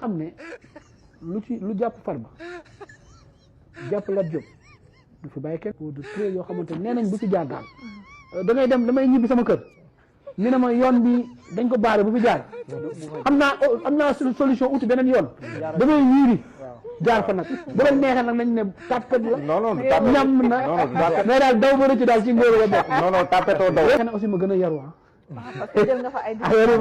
xam ne lu jàpp Farba jàpp Lat Diop du fi bàyyi kenn de très yoo xamante nee nañ bu fi jaar daal da ngay dem damay ñibbi sama kër ñu ne ma yoon bi dañ ko baare bu fi jaar am naa solution uti beneen yoon damay wiiri jaar fa nag bu leen neexee nag nañ ne tapet la ñam na mais daal daw ba rëcc daal ci ngóor la bokk non tapetoo daw kenn aussi ma gën a yaru parce que jël nga fa ay affaire yi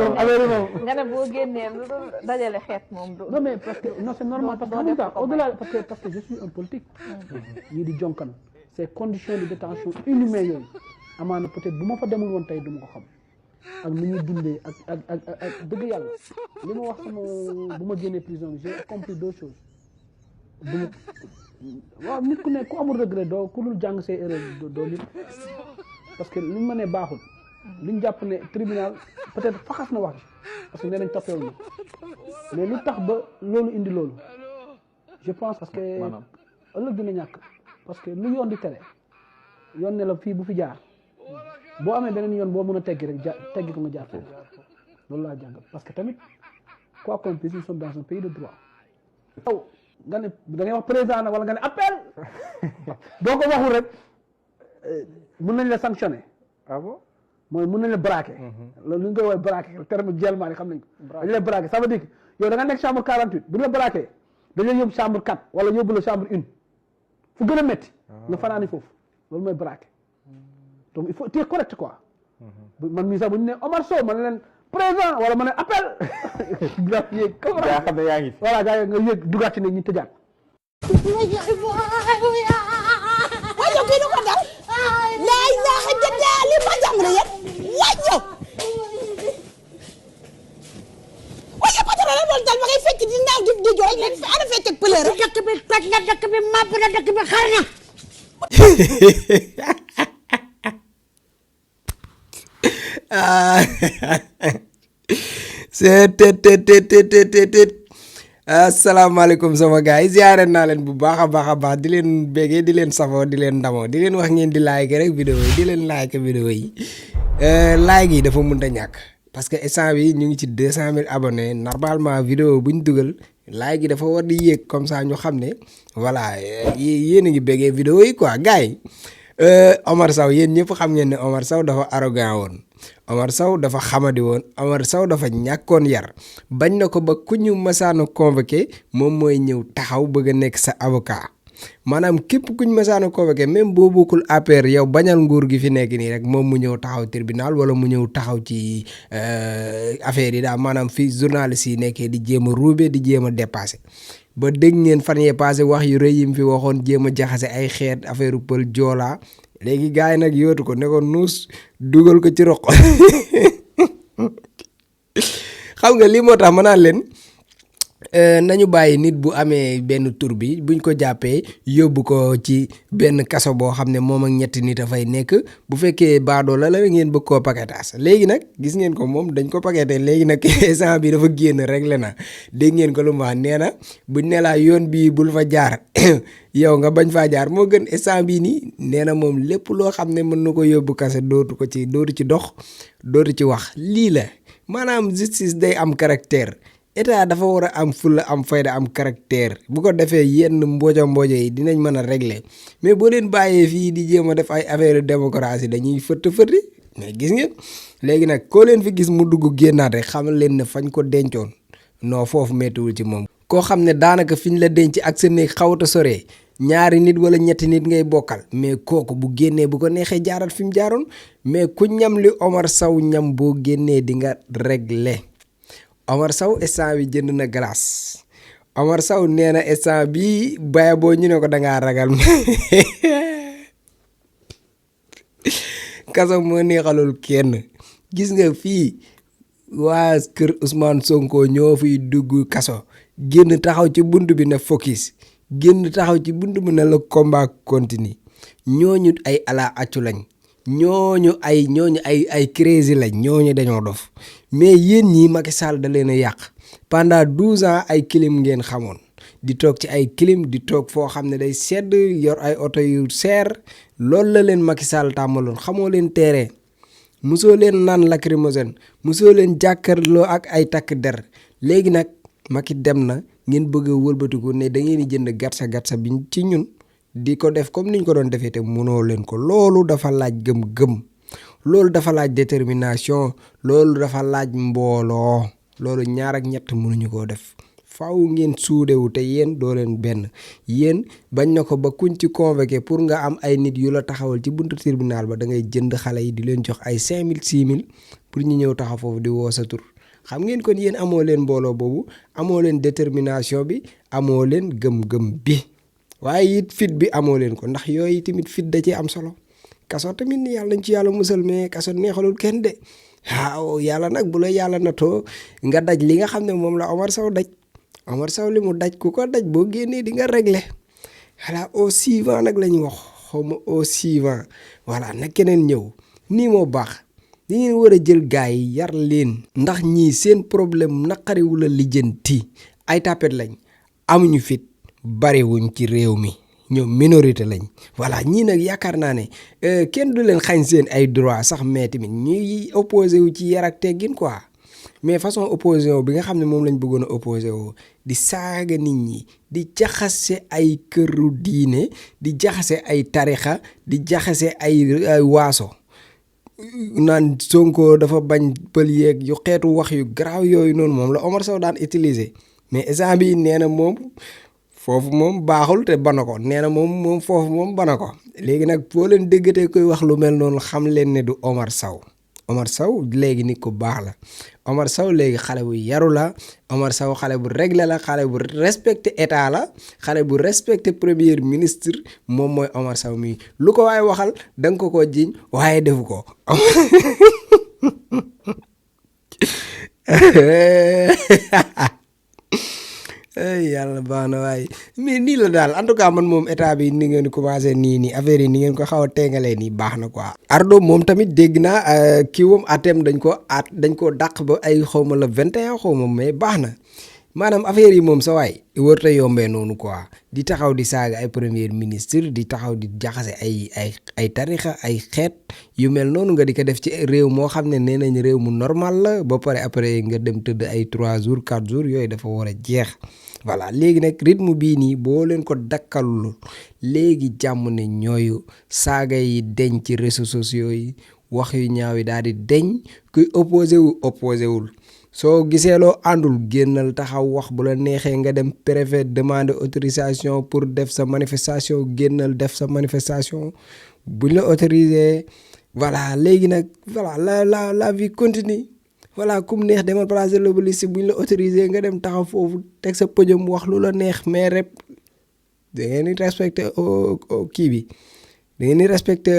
moom nga ne boo génnee lu dul dajale xeet moom du non mais parce que non c'est normal parce que au-delà parce que je suis un politique ñii di jonkan ces conditions de détention inhumaines yooyu amaana peut-être bu ma fa demul woon tey du ma ko xam ak ni ñuy dundee ak dëgg yàlla li ma wax sama bu ma génnee prison bi j'ai compris deux choses waaw nit ku ne ku amul regret doo ku dul jàng say erreurs doo nit parce que liñ ma ne baaxul liñ jàpp ne tribunal peut-être faxas na wax parce que nee nañ toppewul na mais lu tax ba loolu indi loolu je pense parce que ëllëg dina ñàkk parce que lu yoon di tere yoon ne la fii bu fi jaar boo amee beneen yoon boo mën a teggi rek teggi ko nga jaar foofu loolu laa jàngal parce que tamit quoi qu'on puisse nous sommes dans un pays de droit yow nga ne da ngay wax président na wala nga ne appel boo ko waxul rek mën nañ la sanctionner ah bon mooy mën nañ la braquer loolu lu ñu koy woowee braquer terme jelmaa xam nañ ko dañ la braquer ça veut dire que yow da nga nekk chambre 48 bu ñu la braquer dañ la yóbbu chambre 4 wala yóbbu la chambre 1 fu gën a métti nga fanaani foofu loolu mooy braquer donc il faut tu es correct quoi man mii sax bu ñu ne Omar Sow ma ne leen président wala ma ne appel gaa yéeg yaa xam ne yaa ngi voilà gaa nga yéeg dugaat ci ne ñu tëjaat wajo kii du ko dal laa ilaaha illallah li ma jam re yet wajo wajo patron la doon dal ma ngay fekk di naaw di jooy leen fi ana fekk ak pëleur dëkk bi toj na dëkk bi màbb na dëkk bi xar na c'est asalaamaaleykum sama gars yi ziare naa leen bu baax a baax di leen béggee di leen safoo di leen ndamoo di leen wax ngeen di like rek vidéo yi di leen like vidéo yi like yi dafa mënut a ñàkk parce que instant bi ñu ngi ci 200 000 abonnés normalement vidéo bu ñu dugal like yi dafa war di yéeg comme ça ñu xam ne voilà yéen a ngi béggee vidéo yi quoi gars yi Omar Sow yéen ñëpp xam ngeen ne Omar Sow dafa arrogant woon Omar Sow dafa xamadi woon Omar Sow dafa ñàkkoon yar bañ na ko ba ku ñu masaana convoqué moom mooy ñëw taxaw bëgg a nekk sa avocat maanaam képp ku ñu masaana convoqué même boo bokkul APR yow bañal nguur gi fi nekk nii rek moom mu ñëw taxaw tribunal wala mu ñëw taxaw ci affaire yi daal maanaam fii journaliste yi nekkee di jéem a ruube di jéem a dépassé ba dégg ngeen fan yee passé wax yu rëy yi mu fi waxoon jéem a jaxase ay xeet affaire pël joolaa léegi gars yi nag yootu ko ne ko nuus dugal ko ci roq xam nga lii moo tax ma naan leen nañu bàyyi nit bu amee benn tur bi buñ ko jàppee yóbbu ko ci benn kaso boo xam ne moom ak ñetti nit a fay nekk bu fekkee baadoo la ngeen bëgg koo paquetage léegi nag gis ngeen ko moom dañ ko paqueté léegi nag instant bi dafa génn réglé na dégg ngeen ko lu mu wax nee na buñ ne laa yoon bii bul fa jaar yow nga bañ faa jaar moo gën instant bii nii nee na moom lépp loo xam ne mën na ko yóbbu kase dootu ci dox dootu ci wax lii la maanaam justice day am caractère état dafa war a am fulla am fayda am caractère bu ko defee yenn mboojo yi dinañ mën a régler mais boo leen bàyyee fii di jéem a def ay affaire démocratie dañuy fëtti mais gis ngeen léegi nag koo leen fi gis mu dugg génnaat rek xamal leen ne fañ ko dencoon non foofu méttiwul ci moom. koo xam ne daanaka fi ñu la denc ak sa néeg xawata soree ñaari nit wala ñetti nit ngay bokkal mais kooku bu génnee bu ko neexee jaarat fi mu jaaroon mais ku ñam li Omar Sow ñam boo génnee di nga régler. Omar Sow instant bi jënd na glace Omar Sow nee na instant bi baya boo ñu ne ko dangaa ragal kaso moo neexalul kenn gis nga fii waa kër Ousmane Sonko ñoo fiy dugg kaso génn taxaw ci bunt bi ne focus génn taxaw ci bunt bi ne le combat continue ñooñu ay ala accu lañ ñooñu ay crazy lañ ñooñu dañoo dof mais yéen ñii Macky Sall da leen a yàq pendant 12 ans ay clim ngeen xamoon di toog ci ay clim di toog foo xam ne day sedd yor ay oto yu seer loolu la leen Macky Sall tàmmaloon xamoo leen terrain mosoo leen naan lacrymogène mosoo leen jàkkarloo ak ay takk der léegi nag Macky dem na ngeen bëgg a wëlbatiku ne da ngeen di jënd gatsa bi ci ñun di ko def comme niñ ko doon defee te mënoo leen ko loolu dafa laaj gëm-gëm loolu dafa laaj détermination loolu dafa laaj mbooloo loolu ñaar ak ñett mënuñu koo def faaw ngeen suudewu te yéen doo leen benn yéen bañ na ko ba kuñ ci convoqué pour nga am ay nit yu la taxawal ci buntu tribunal ba da ngay jënd xale yi di leen jox ay 5000 6000 pour ñu ñëw taxaw foofu di woo sa tur xam ngeen kon yéen amoo leen mbooloo boobu amoo leen détermination bi amoo leen gëm-gëm bi waaye it fit bi amoo leen ko ndax yooyu tamit fit da ci am solo kaso tamit ni yàlla nañ ci yàlla musal mais kaso neexalul kenn de waaw yàlla nag bu la yàlla natoo nga daj li nga xam ne moom la Omar Sow li mu daj ku ko daj boo génnee di nga régler voilà au suivant nag la ñuy wax xawma au suivant voilà nag keneen ñëw nii moo baax di ngeen war a jël gars yi yar leen ndax ñii seen problème naqariwul a lijjanti ay tapet lañ amuñu fit bariwuñ ci réew mi ñoom minorité lañ voilà ñii nag yaakaar naa ne kenn du leen xañ seen ay droit sax mais tamit ñuy opposé wu ci yar ak teggin quoi mais façon opposition bi nga xam ne moom lañ bëggoon a opposé woo di saaga nit ñi di jaxase ay këru diine di jaxase ay tarixa di jaxase ay waaso naan Sonko dafa bañ pël yeeg yu xeetu wax yu garaaw yooyu noonu moom la Omar Sow daan utiliser mais instant bi nee na moom foofu moom baaxul te bana ko nee na moom foofu moom bana ko léegi nag boo leen déggatee koy wax lu mel noonu xam leen ne du Omar Sow léegi nit ku baax la Omar Sow léegi xale bu yaru la Omar Sow xale bu réglé la xale bu respecté état la xale bu respecté premier ministre moom mooy Omar Sow mii lu ko waaye waxal da nga ko jiiñ waaye defu ko yàlla baax na waaye mais nii la daal en tout cas man moom état bi ni ngeen commencé nii affaire yi ni ngeen ko xaw a tengalee nii baax na quoi. Ardo moom tamit dégg naa kii woom atem dañ ko dàq ba ay xawma la 21 xawma mais baax na maanaam affaire yi moom sa waay wër te yombee noonu quoi di taxaw di saaga ay premier ministre di taxaw di jaxase ay tarixa ay xeet yu mel noonu nga di ko def ci réew moo xam ne nee nañ réew mu normal la ba pare après nga dem tëdd ay 3 jours 4 jours yooyu dafa war a jeex. voilà léegi nag rythme bii nii boo leen ko dakkalul léegi jàmm ne ñooyu saaga yi deñ ci réseaux sociaux yi wax yu ñaaw yi daal di deñ kuy opposé wul soo gisee loo àndul génnal taxaw wax bu la neexee nga dem préfet demander autorisation pour def sa manifestation génnal def sa manifestation buñ la autorisé voilà léegi nag voilà la vie continue voilà kum neex demal place de l'Obélisque bu ñu la autorisé nga dem taxaw foofu teg sa podium wax lu la neex mais rek da ngeen di respecté kii bi da ngeen di respecté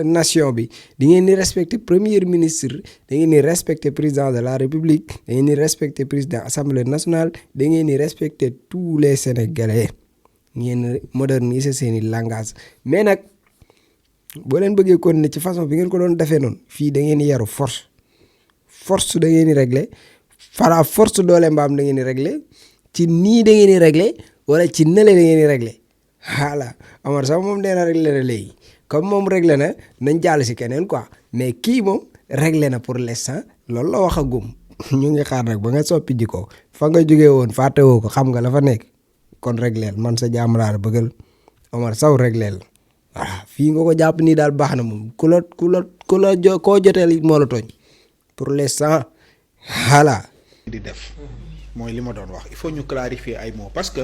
nation bi da ngeen di respecté premier ministre da ngeen di respecté président de la république da ngeen di respecté président assemblée nationale da ngeen di respecté tous les sénégalais ngeen moderniser seeni langage mais nag boo leen bëggee kon ne ci façon bi ngeen ko doon defee noonu fii da ngeen di yaru force da ngeen di régler fara force doole mbaam da ngeen di régler ci nii da ngeen di régler wala ci nële da ngeen di régler voilà Omar Sow moom dee na régler na léegi comme moom régler na nañ jàll si keneen quoi mais kii moom régler na pour l'instant loolu la wax a gum ñu ngi xaar nag ba nga soppi jikko fa nga jógee woon fàttewoo ko xam nga la fa nekk kon régler man sa jàmm laa la bëggal Omar Sow régler la voilà fii nga ko jàpp nii daal baax na moom ku la koo joteel moo la tooñ pour l'instant voilà. di def mooy li ma doon wax il faut ñu clarifier ay mots parce que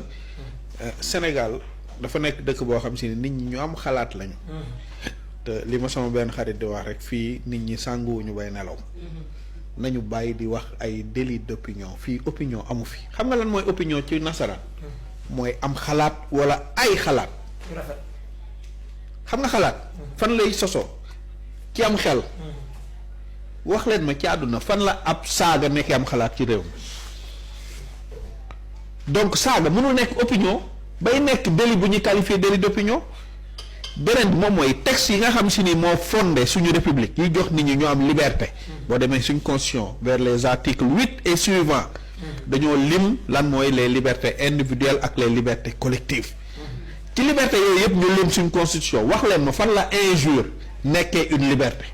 Sénégal dafa nekk dëkk boo xam si ne nit ñi ñu am xalaat lañu. te li ma sama benn xarit di wax rek fii nit ñi sànguwuñu bay nelaw. nañu bàyyi di wax ay délit d'opinion fii opinion amu fi xam nga lan mooy opinion ci nasaraan. mooy am xalaat wala ay xalaat. xam nga xalaat. fan lay sosoo ci am xel. wax leen ma ci àdduna fan la ab saaga nekk am xalaat ci réew mi donc saaga mënul nekk opinion bay nekk délit bu ñuy qualifier délit d'opinion beneen bi moom mooy texte yi nga xam si ni moo fondé suñu république yi jox nit ñi ñoo am liberté boo demee suñ constitution vers les articles 8 et suivants dañoo lim lan mooy les libertés individuelles ak les libertés collectives ci liberté yooyu yëpp ñu lim suñ constitution wax leen ma fan la injure nekkee une liberté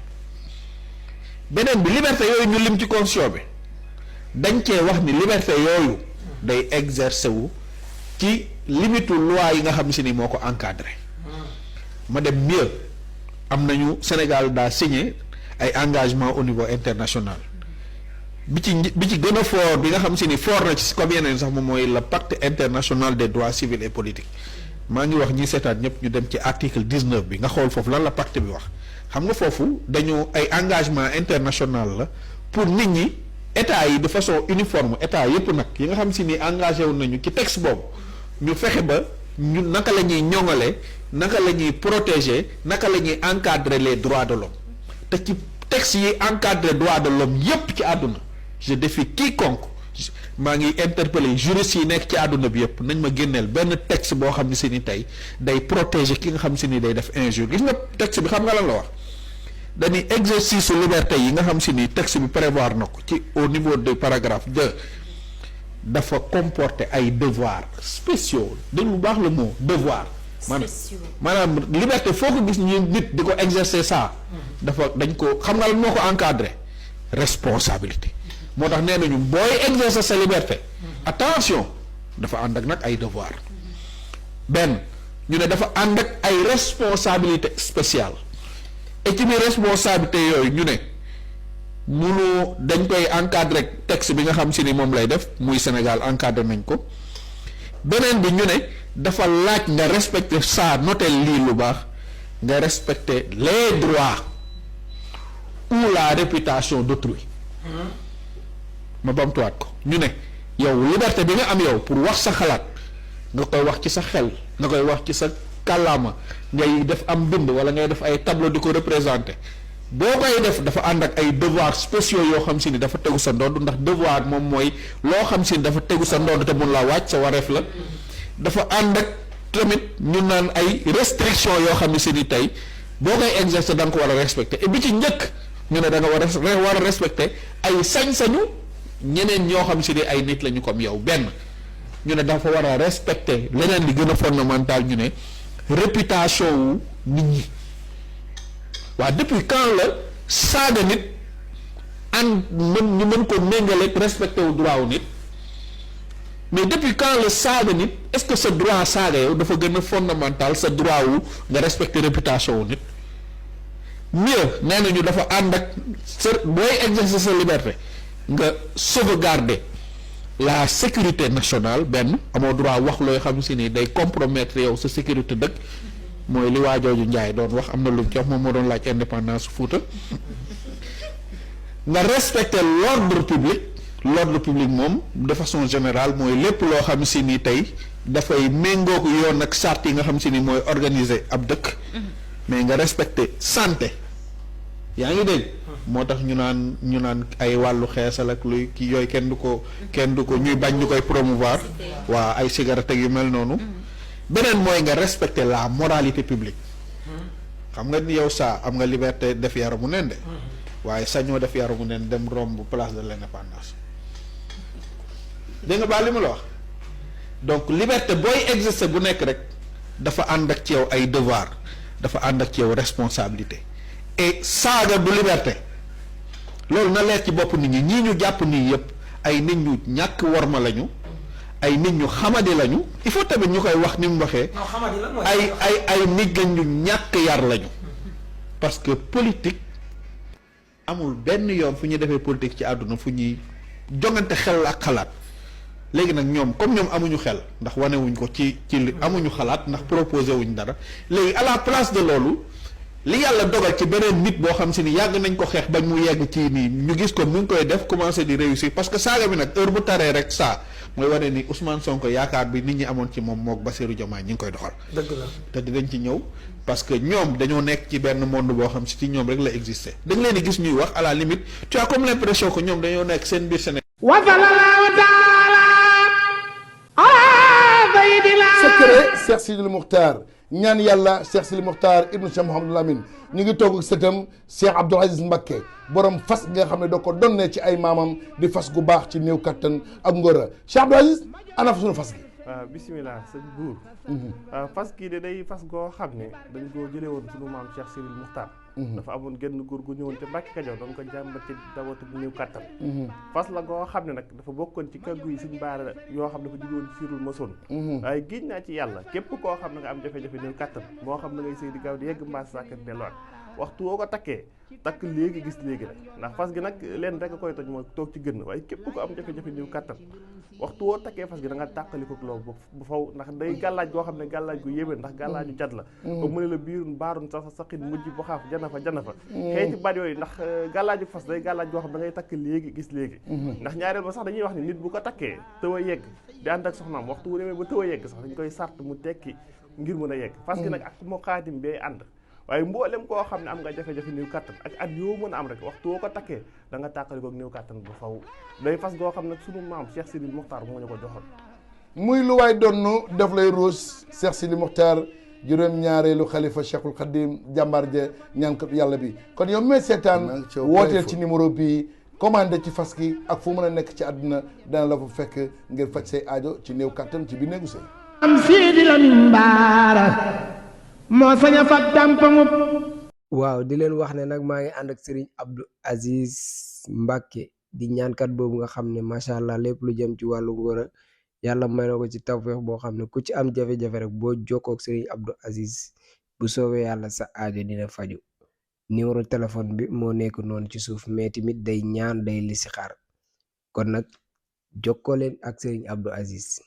beneen bi liberté yooyu ñu lim ci constitution bi dañ cee wax ni liberté yooyu day exercer wu ci limitu loi yi nga xam si ni moo ko encadré ma dem mieux am nañu Sénégal daa signé ay engagement au niveau international bi ci gën a fort bi nga xam si ni fort na ci comme yeneen sax moom mooy le pacte international des droits civils et politiques maa ngi wax ñi seetaan ñëpp ñu dem ci article 19 bi nga xool foofu lan la pacte bi wax xam nga foofu dañu ay engagement international la pour nit ñi état yi de façon uniforme état yëpp nag yi nga xam si ni engagé wu nañu ci texte boobu ñu fexe ba ñu naka la ñuy ñoŋale naka la ñuy protéger naka la ñuy encadrer les droits de l'homme te ci texte yi encadrer droits de l'homme yëpp ci àdduna je défie quiconque maa ngi interpeller juristes yi nekk ci àdduna bi yëpp nañ ma génneel benn texte boo xam ne si ni tey day protéger ki nga xam si ni day def injure gis nga texte bi xam nga lan la wax dañuy exercice su liberté yi nga xam si ni texte bi prévoir na ko ci au niveau du paragraphe 2 dafa comporter ay devoirs spéciaux dégg lu baax le mot devoir maanaam liberté foo ko gis ñu nit di ko exercer ça dafa dañ ko xam nga lan moo ko encadrer responsabilité moo tax nee nañu booy exercer sa liberté attention dafa ànd ak nag ay devoir benn ñu ne dafa ànd ak ay responsabilité spéciale et ci biir responsabilité yooyu ñu ne munu dañ koy encadrer texte bi nga xam si ni moom lay def muy Sénégal encadré nañ ko beneen bi ñu ne dafa laaj nga respecter ça noter lii lu baax nga respecter les droits ou la réputation d'autrui ma bamtuwaat ko ñu ne yow liberté bi nga am yow pour wax sa xalaat nga koy wax ci sa xel nga koy wax ci sa kàllaama ngay def am bind wala ngay def ay tableau di ko représenter boo koy def dafa ànd ak ay devoirs spéciaux yoo xam si ni dafa tegu sa ndodd ndax devoir moom mooy loo xam si ni dafa tegu sa ndodd te mun laa wàcc sa wareef la dafa ànd ak tamit ñu naan ay restrictions yoo xam ne si ni tey boo koy exercer da nga ko war a respecter et bi ci njëkk ñu ne da nga war a respecter ay sañ-sañu ñeneen ñoo xam si ni ay nit lañu comme yow benn ñu ne dafa war a respecter leneen li gën a fondamental ñu ne réputation wu nit ñi waaw depuis quand la saaga nit an ñu mën ko méngaleeg respecté wu droit wu nit mais depuis quand la saaga nit est-ce que sa droit saaga yow dafa gën a fondamental sa droit wu nga respecté réputation wu nit mieux nee nañu dafa ànd ak sa booy exercer sa liberté nga sauvegarder la sécurité nationale benn amoo droit wax looy xam si ni day compromettre yow sa sécurité dëkk mooy li waajooju Njaay doon wax am na lu mu ci wax moom moo doon laaj indépendance Fuuta nga respecter l'ordre public moom de façon générale mooy lépp loo xam si ni tey dafay méngoo ko yoon ak charte yi nga xam si ni mooy organiser ab dëkk mais nga respecter santé yaa ngi dégg moo tax ñu naan ay wàllu xeesal ak luy ki yooyu kenn du ko ñuy bañ ñu koy promouvoir waa ay cigarette yu mel noonu beneen mooy nga respecter la moralité publique xam nga ni yow saa am nga liberté def yaramu nen de waaye sañoo def yaramu nen dem romb place de l'indépendance dégg nga baal li ma la wax donc liberté booy exercer bu nekk rek dafa ànd ak ci yow ay devoir dafa ànd ak ci yow responsabilité et saaga du liberté loolu na leer ci bopp nit ñi ñii ñu jàpp nii yëpp ay nit ñu ñàkk worma lañu ay nit ñu xamadi lañu il faut tamit ñu koy wax ni mu waxee ay nit ñu ñàkk yar lañu parce que politique amul benn yoon fu ñuy defee politique ci àdduna fu ñuy jongante xel ak xalaat léegi nag ñoom comme ñoom amuñu xel ndax wanewuñ ko ci li amuñu xalaat ndax proposé wuñ dara léegi à la place de loolu li yàlla dogal ci beneen nit boo xam si ni yàgg nañ ko xeex bañ mu yegg ci nii ñu gis ko mu ngi koy def commencé di réussir parce que saaga bi nag heure bu taree rek saa mooy wane ni Ousmane Sonko yaakaar bi nit ñi amoon ci moom mook Bassirou Diomaye ñi ngi koy doxal. dëgg la te dinañ ci ñëw parce que ñoom dañoo nekk ci benn monde boo xam si ci ñoom rek la exister da nga leen di gis ñuy wax à la limite tu as comme l'impression que ñoom dañoo nekk seen biir Sénégal. secret Cheikh Sidil Mukhtar ñaan yàlla Cheikh Sidil Mukhtar ibnu Cheikh Mouhamadou Lamine ñu ngi toog ak sëtam Cheikh Abdoul Aziz Mbacké borom fas nga xam ne doo ko donnee ci ay maamam di fas gu baax ci néew kattan ak ngóora Cheikh Abdoul Aziz ana fa suñu fas gi. waaw bisimilah sëñ buur fas gi de day fas goo xam ne dañ koo jëlee woon suñu maam Cheikh Sidil Mukhtar dafa amoon genn góor gu ñëwoon te Mbàkke Kajoor doon ko jàmbat ci dawatu bu néew kàttan fas la goo xam ne nag dafa bokkoon ci kàggu yi suñ baara yoo xam ne dafa jóge woon siirul masoon waaye giñ naa ci yàlla képp koo xam ne nga am jafe-jafe néew kàttan moo xam ne ngay sëy di gaaw di yegg mbaas sàkkat delluwaat waxtu woo ko takkee takk léegi gis léegi nag ndax fas gi nag leen rek a koy toj mooy toog ci gën waaye képp ko am jafe-jafe néew kàttan waxtu woo takkee fas gi da nga tàqaliko loolu bu faw ndax day gàllaaj goo xam ne gàllaaj gu yéeme ndax gàllaaju cat la ba mu ne la biirun baarun sa saqin mujj bu xaaf jana fa xëyti baat yooyu ndax gàllaaju fas day gàllaaj goo xam ne da ngay takk léegi gis léegi ndax ñaareel ba sax dañuy wax ni nit bu ko takkee tëw a yegg di ànd ak soxnaam waxtu wu demee ba tëw a yegg sax dañ koy sart mu tekki ngir mën a yegg fas gi nag ak moo xaatim bee ànd waaye mboolem koo xam ne am nga jafe-jafe néew kàttan ak at yoo mën a am rek waxtu woo ko takkee da nga tàqali koog néew kàttan bu faw day fas goo xam ne sunu maam Cheikh Sidil Mokhtar moo ñu ko joxoon muy lu waay donnu daf lay ruus Cheikh Sidil Mokhtar juróom-ñaareelu xalifa Cheikhul Khadim jàmbaar ja ñaan ko yàlla bi kon yow mee seetaan wooteel ci numéro bii commandé ci fas gi ak fu mën a nekk ci àdduna dana la fa fekk ngir faj say aajo ci néew kàttan ci biir néegu sëy am Sidi Lamine Bara moo sañ a fat dàmpaŋub waaw di leen wax ne nag maa ngi ànd ak Serigne Abdou Aziz Mbacke di ñaankat boobu nga xam ne macha allah lépp lu jëm ci wàllu ngóora yàlla may na ko ci tawfeex boo xam ne ku ci am jafe-jafe rek boo jokkoo ak Serigne Abdou Aziz bu soobee yàlla sa aajo dina faju numéro téléphone bi moo nekk noonu ci suuf mais tamit day ñaan day listixaar kon nag jokkoo leen ak Serigne Abdou Aziz